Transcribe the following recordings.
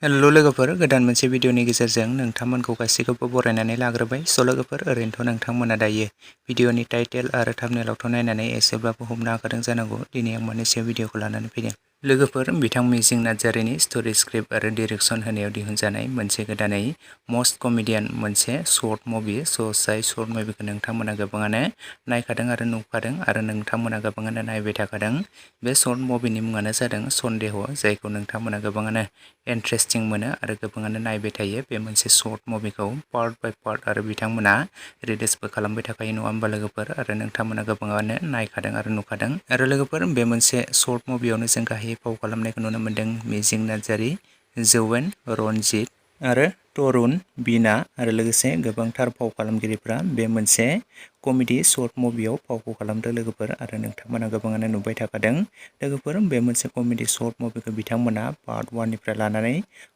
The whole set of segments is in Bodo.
हेल' लोगोफोर, गोदान मोनसे भिडिअनि गेजेरजों नोंथांमोनखौ गासैखौबो बरायनानै लाग्रोबाय। स' लोगोफोर, ओरैनोथ' नोंथांमोना दायो भिडिअनि टाइटेल आरो थाम्बनेइलावथ' नायनानै एसेब्लाबो हमनो हाखादों जानांगौ। दिनै आं मोनसे भिडिअखौ लानानै फैदों। लोगोफोर, बिथां मिजिं नार्जारिनि स्ट'रि स्क्रिप्ट आरो डिरेक्सन होनायाव दिहुनजानाय मोनसे गोदानै मस्ट कमेडियान मोनसे शर्ट मुभि। जाय शर्ट मुभिखौ नोंथांमोना गोबाङानो नायखादों आरो नुखादों आरो नोंथांमोना गोबाङानो नायबाय थाखादों। बे शर्ट मुभिनि मुङानो जादों सन्देह, जायखौ नोंथांमोना गोबाङानो इन्ट्रेस्टिं मोनो आरो गोबाङानो नायबाय थायो। बे मोनसे शर्ट मुभिखौ पार्ट बाय पार्ट आरो बिथांमोना रिलिजबो खालामबाय थाखायो, नङा होमबा लोगोफोर? आरो नोंथांमोना गोबाङानो नायखादों आरो नुखादों। आरो लोगोफोर, बे मोनसे शर्ट मुभियावनो जों गाहायै फाव खालामनायखौ नुनो मोन्दों मिजिं नार्जारि, जौवेन, रनजित आरो तरुन, बिना आरो लोगोसे गोबांथार फाव खालामगिरिफ्रा बे मोनसे कमेडि शर्ट मुभियाव फावखौ खालामदों लोगोफोर, आरो नोंथांमोना गोबाङानो नुबाय थाखादों। लोगोफोर, बे मोनसे कमेडि शर्ट मुभिखौ बिथांमोना पार्ट 1निफ्राय लानानै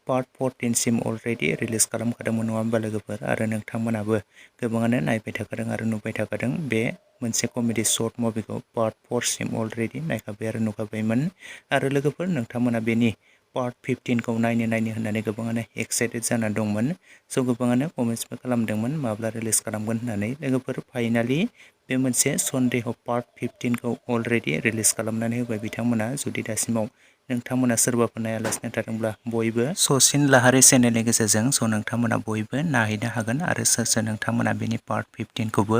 पार्ट 14सिम अलरेडि रिलिज खालामखादोंमोन, नङा होमबा लोगोफोर? आरो नोंथांमोनाबो गोबाङानो नायबाय थाखादों आरो नुबाय थाखादों। बे मोनसे कमेडि शर्ट मुभिखौ पार्ट 4सिम अलरेडि नायखाबाय आरो नुखाबायमोन। आरो लोगोफोर, नोंथांमोना बेनि पार्ट 15खौ नायनो होननानै गोबाङानो एक्साइटेड जानानै दंमोन। स' गोबाङानो कमेन्ट्सबो खालामदोंमोन माब्ला रिलिज खालामगोन होननानै। लोगोफोर, फाइनालि बे मोनसे सन्देह पार्ट 15खौ अलरेडि रिलिज खालामनानै होबाय बिथांमोना। जुदि दासिमाव नोंथांमोना सोरबाफोर नायालासिनो थादोंब्ला बयबो सचिन लाहारि चेनेलनि गेजेरजों नोंथांमोना बयबो नायहैनो हागोन। आरो सोर नोंथांमोना बेनि पार्ट 15खौबो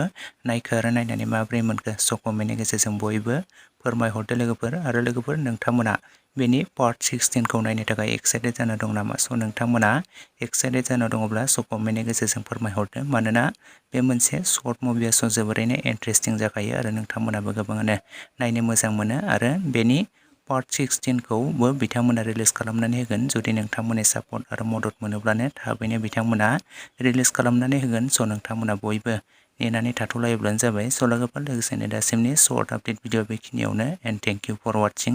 नायखो आरो नायनानै माबोरै मोनखो कमेन्टनि गेजेरजों बयबो फोरमायहरदो लोगोफोर। आरो लोगोफोर, नोंथांमोना बेनि पार्ट 16खौ नायनो थाखाय एक्साइटेड जाना दं नामा? नोंथांमोना एक्साइटेड जाना दङब्ला कमेन्टनि गेजेरजों फोरमायहरदो। मानोना बे मोनसे शर्ट मुभिया जोबोरैनो इन्ट्रेस्टिं जाखायो आरो नोंथांमोनाबो गोबाङानो नायनो मोजां मोनो। आरो बेनि पार्ट 16खौबो बिथांमोना रिलिज खालामनानै होगोन। जुदि नोंथांमोननि सापर्ट आरो मदद मोनोब्लानो थाबैनो बिथांमोना रिलिज खालामनानै होगोन। नोंथांमोना बयबो नेनानै थाथ'लायोब्लानो जाबाय। लोगोफोर, लोगोसेनो दासिमनि शर्ट आपडेट भिडिअ बेखिनियावनो, एन्ड थेंक इउ फर वाचिं।